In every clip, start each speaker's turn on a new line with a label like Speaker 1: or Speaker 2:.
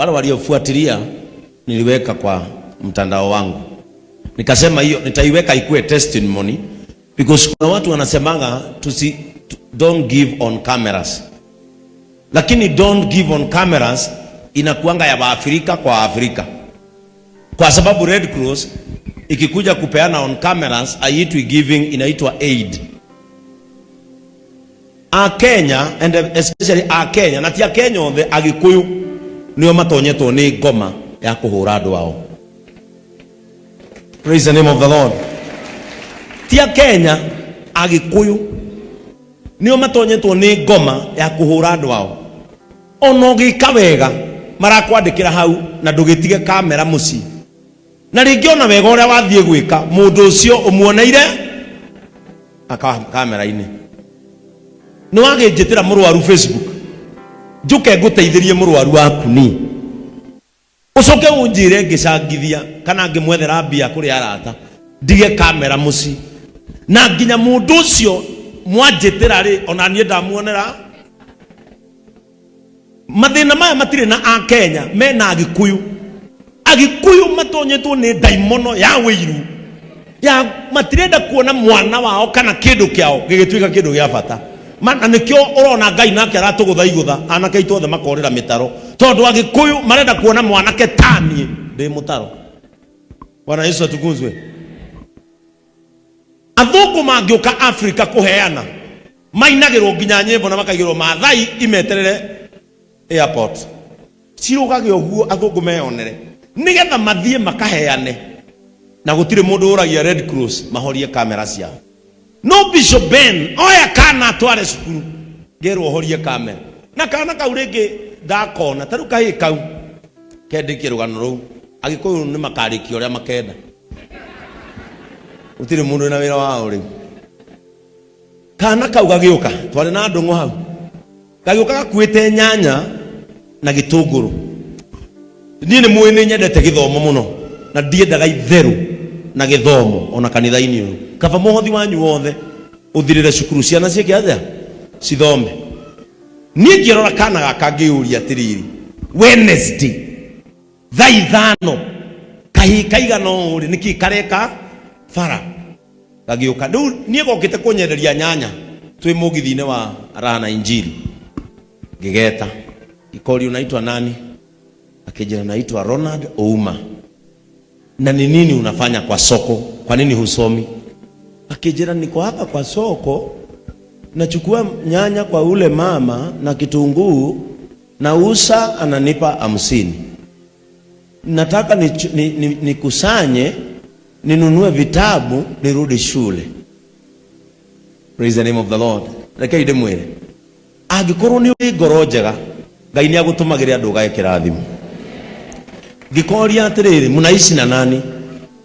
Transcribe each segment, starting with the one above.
Speaker 1: Wale waliofuatilia niliweka kwa mtandao wangu, nikasema hiyo nitaiweka ikuwe testimony because kuna watu wanasemanga tusi, don't give on cameras, lakini don't give on cameras inakuanga ya Waafrika kwa Afrika, kwa sababu Red Cross ikikuja kupeana on cameras haiitwi giving, inaitwa aid. A Kenya and especially a Kenya na ti a Kenya othe, Agikuyu nio matonyetwo nĩ ngoma ya kũhũra andũ ao. Praise the name of the Lord. Ti a Kenya, Agikuyu nio matonyetwo nĩ ngoma ya kũhũra andũ ao. Ona ũgĩka wega marakwandĩkĩra hau na ndũgĩtige kamera mũciĩ, na rĩngĩ ona wega ũrĩa wathiĩ gwĩka mũndũ ũcio ũmuoneire kamera-inĩ. Nĩ wagĩnjĩtĩra mũrwaru Facebook njũke ngũteithĩrie mũrwaru waku, ni ũcoke ũnjĩre ngĩcangithia kana ngĩmwethera mbia kũrĩ arata ndige kamera mũciĩ, na nginya mũndũ ũcio mwanjĩtĩra rĩ, ona niĩ ndamuonera. Mathĩna maya matirĩ na Akenya, mena Agĩkũyũ. Agĩkũyũ matonyetwo nĩ ndaimono ya wĩiru ya matirenda kuona mwana wao kana kĩndũ kĩao gĩgĩtuĩka kĩndũ gĩa bata. Na nĩkĩo ũrona Ngai nake aratũgũtha igũtha, anake aitũ othe makorĩra mĩtaro, tondũ Agĩkũyũ marenda kuona mwanake taniĩ ndĩ mũtaro. Bwana Yesu atukuzwe. Athũngũ mangĩũka Afrika kũheana, mainagĩrwo nginya nyĩmbo na makaigĩrwo Maathai imeterere airport, cirũgage ũguo athũngũ meyonere nĩgetha mathiĩ makaheane, na gũtirĩ mũndũ ũragia Red Cross mahorie kamera ciao. No Bishop Ben oya kana atware cukuru, ngerwo horie kamera, na kana kau rĩngĩ ndakona ta rĩu kahĩĩ kau kendĩkie rũgano rũu. Agĩkũyũ nĩ makarĩkia ũrĩa makenda, gũtirĩ mũndũ wĩna wĩra wao. Rĩu kana kau gagĩũka, twarĩ na ndũng'ũ hau, gagĩũka gakuĩte nyanya na gĩtũngũrũ. Niĩ nĩ mũĩ nĩ nyendete gĩthomo mũno na ndiendaga itherũ na gĩthomo ona kanitha-inĩ ũyũ. Kaba mũhothi wanyu wothe ũthirĩre cukuru, ciana ciĩke atĩa? Cithome. Niĩ ngĩrora kana gaka ngĩyũria atĩrĩrĩ, Wednesday thaa 5, kahĩĩ kaigana ũũ rĩ, nĩkĩ kareka bara? Gagĩũka rĩu niĩ gokĩte kũnyenderia nyanya twĩ mũgithi-inĩ wa Raha na Injili. Ngĩgeta, ngĩkoria, "Unaitwa nani?" Akĩnjĩra, "Naitwa Ronald Ouma." "Na ni nini unafanya kwa soko? Kwa nini husomi?" Akĩnjĩra, "Niko hapa kwa soko, nachukua nyanya kwa ule mama na kitunguu, nauza, ananipa 50. Nataka nikusanye ninunue vitabu nirudi shule." Praise the name of the Lord. Rekei ndĩmwĩre, angĩkorwo nĩ ũrĩ ngoro njega, Ngai nĩ agũtũmagĩre andũ ũgae kĩrathimo. Ngĩkoria atĩrĩrĩ, "Mnaishi na nani?"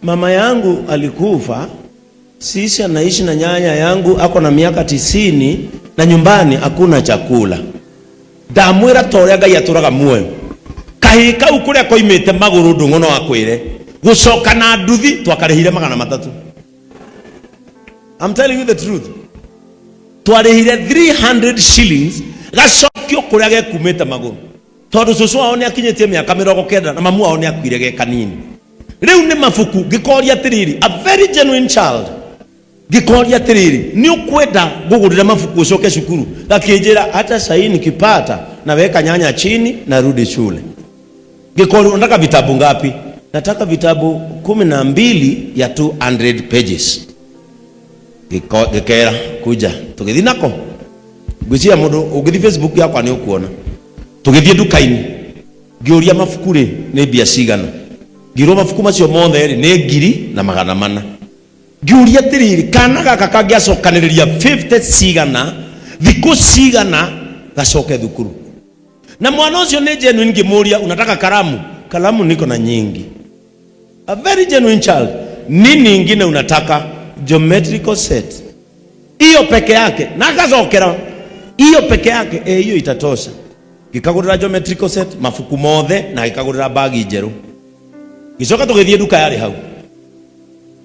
Speaker 1: "Mama yangu alikufa, sisi anaishi na nyanya yangu, ako na miaka 90 na nyumbani hakuna chakula." Ndamwĩra ta ũrĩa Ngai atũraga muoyo, kahĩĩ kau kũrĩa koimĩte magũrũ, ndũng'o no akwĩre, gũcoka na nduthi twakarĩhire 300. I'm telling you the truth. Twarĩhire 300 shillings gacokio kũrĩa gekumĩte magũrũ, tondũ cũcũ wao nĩ akinyĩtie mĩaka 90 na mamu wao nĩ akuire ge kanini. Rĩu nĩ mabuku. Ngĩkoria atĩrĩrĩ, a very genuine child, ngĩkoria atĩrĩrĩ, "Nĩ ũkwenda ngũgũrĩre mabuku ũcoke cukuru?" Gakĩnjĩra, "Hata sahii nikipata naweka nyanya chini, narudi shule." Ngĩkoria, "Unataka vitabu ngapi?" "Nataka vitabu 12 ya 200 pages." Ngĩkera kuja, tũgĩthiĩ nako. Ngwĩciria mũndũ ũngĩthiĩ Facebook yakwa nĩ ũkuona. Tũgĩthiĩ nduka-inĩ, ngĩũria mabuku rĩ nĩ mbia cigana. Ngĩrwo mabuku macio mothe rĩ nĩ 1400. Ngĩũria atĩrĩrĩ, kana gaka kangĩacokanĩrĩria 50 cigana, thikũ cigana gacoke thukuru? Na mwana ũcio nĩ genuine. Ngĩmũria, "Unataka kalamu?" "Kalamu niko na nyingi." A very genuine child. "Nini ingine unataka?" "Geometrical set." Hiyo peke yake? Na akacokera, "Hiyo peke yake?" "Eh, hiyo itatosha." Ngĩkagũrĩra geometrical set, mabuku mothe, na ngĩkagũrĩra bagi njerũ. Ngĩcoka tũgĩthiĩ nduka yarĩ hau,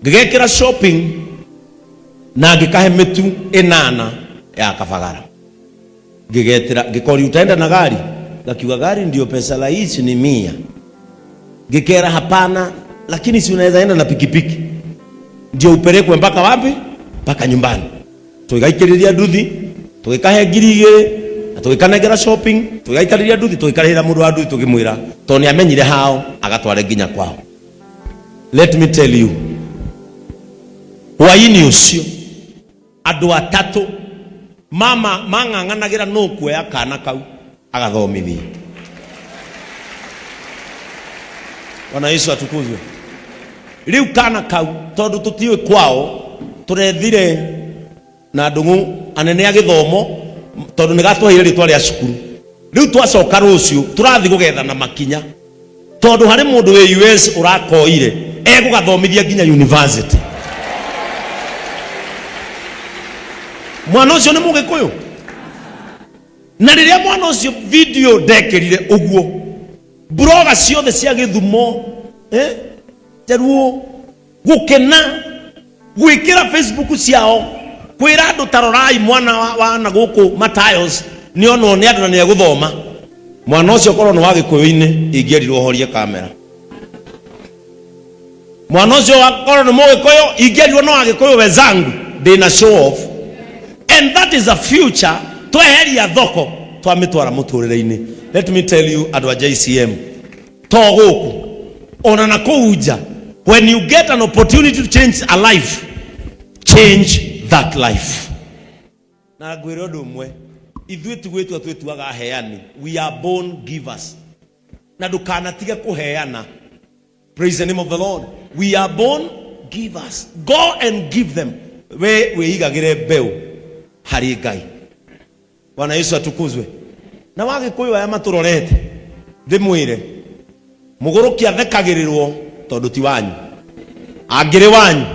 Speaker 1: ngĩgekĩra shopping na ngĩkahe mĩtu 8 ya kabagara. Ngĩgetĩra, ngĩkoria, "Utaenda na gari?" Gakiuga gari ndio pesa rahisi ni 100. Ngikera hapana, lakini si unaweza enda na pikipiki ndio upelekwe mpaka wapi? Mpaka nyumbani. Tugaikiriria nduthi, tugikahe 2,000 na tugikanengera shopping, tugaikariria nduthi, tugikarihira mundu wa nduthi tugimwira to ni amenyire hao agatware nginya kwao. Let me tell you, hwaini ucio andu atatu mama mang'ang'anagira no kuoya kana kau agathomithie. Bwana Yesu atukuzwe. Riu kana kau tondu tutiui kwao turethire na ndungu anene a githomo tondu ni gatwaire ritwa ria cukuru. Riu twacoka ruciu turathi gugetha na makinya tondu hari mundu wi US urakoire egugathomithia nginya university. Mwana ucio ni mugikuyu, na riria mwana ucio video ndekirire uguo bloga ciothe cia githumo Jaluo gukena gwikira Facebook ciao kwira andu tarorai mwana wa na guku Matayos ni onwo ni andu na ni eguthoma. Mwana ucio korwo ni wa gikuyu-ini ingierirwo horie kamera. Mwana ucio korwo ni mugikuyu ingierirwo no agikuyu wenzangu ndina show off. And that is a future tweheria thoko twamitwara muturire-ini. Let me tell you andu a JCM to guku ona na kuu nja, when you get an opportunity to change a life, change that life. Na ngwire undu umwe, ithuĩ ti gwĩtua twĩtuaga aheani, we are born givers. Na ndũkanatige kũheana. Praise the name of the Lord. We are born givers. Go and give them. We wĩigagĩre mbeũ harĩ Ngai. Bwana Yesu atukuzwe. Na wagĩkũyũ aya matũrorete ndĩmwĩre mũgũrũki athekagĩrĩrwo tondũ ti wanyu. Angĩrĩ wanyu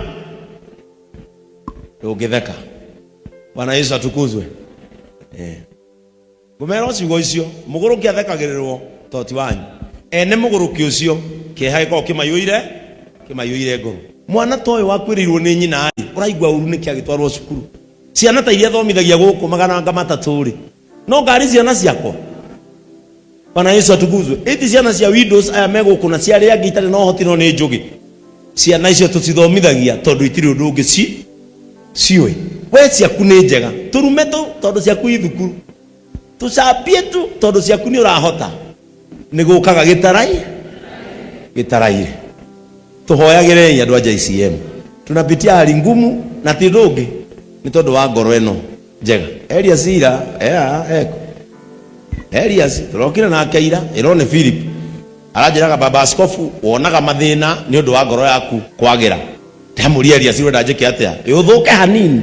Speaker 1: ndũngĩtheka. Bwana Yesu atukuzwe. Ngũmera ciugo icio, mũgũrũki athekagĩrĩrwo tondũ ti wanyu. Ene mũgũrũki ũcio kĩeha gĩkoragwo kĩmaiyũire ngoro. Mwana ta ũyũ wakuĩrĩirwo nĩ nyina rĩ, ũraigua ũru nĩkĩ agĩtwarwo cukuru? Ciana ta iria thomithagia gũkũ 300 rĩ, no ngari ciana ciakwa. Bwana Yesu atukuzwe. Iti ciana cia widows aya me gũkũ na cia arĩa angĩ itarĩ na ũhoti no nĩ njũgĩ. Ciana icio tũcithomithagia tondũ itirĩ ũndũ ũngĩ ciũĩ. We ciaku nĩ njega, tũrume tu tondũ ciaku i thukuru, tũcambie tu tondũ ciaku nĩ ũrahota. Nĩ gũkaga gĩtaraire. Tũhoyagĩrei andũ a JCM, tunapitia hali ngumu na ti ũndũ ũngĩ nĩ tondũ wa ngoro ĩno njega. Elias ira eko Elias tũrokire nake ira, ĩro nĩ Philip aranjĩraga baba askofu wonaga mathĩna nĩ ũndũ wa ngoro yaku kwagĩra. Ndamũria Elias wenda njĩke atĩa? Ĩũthũke hanini.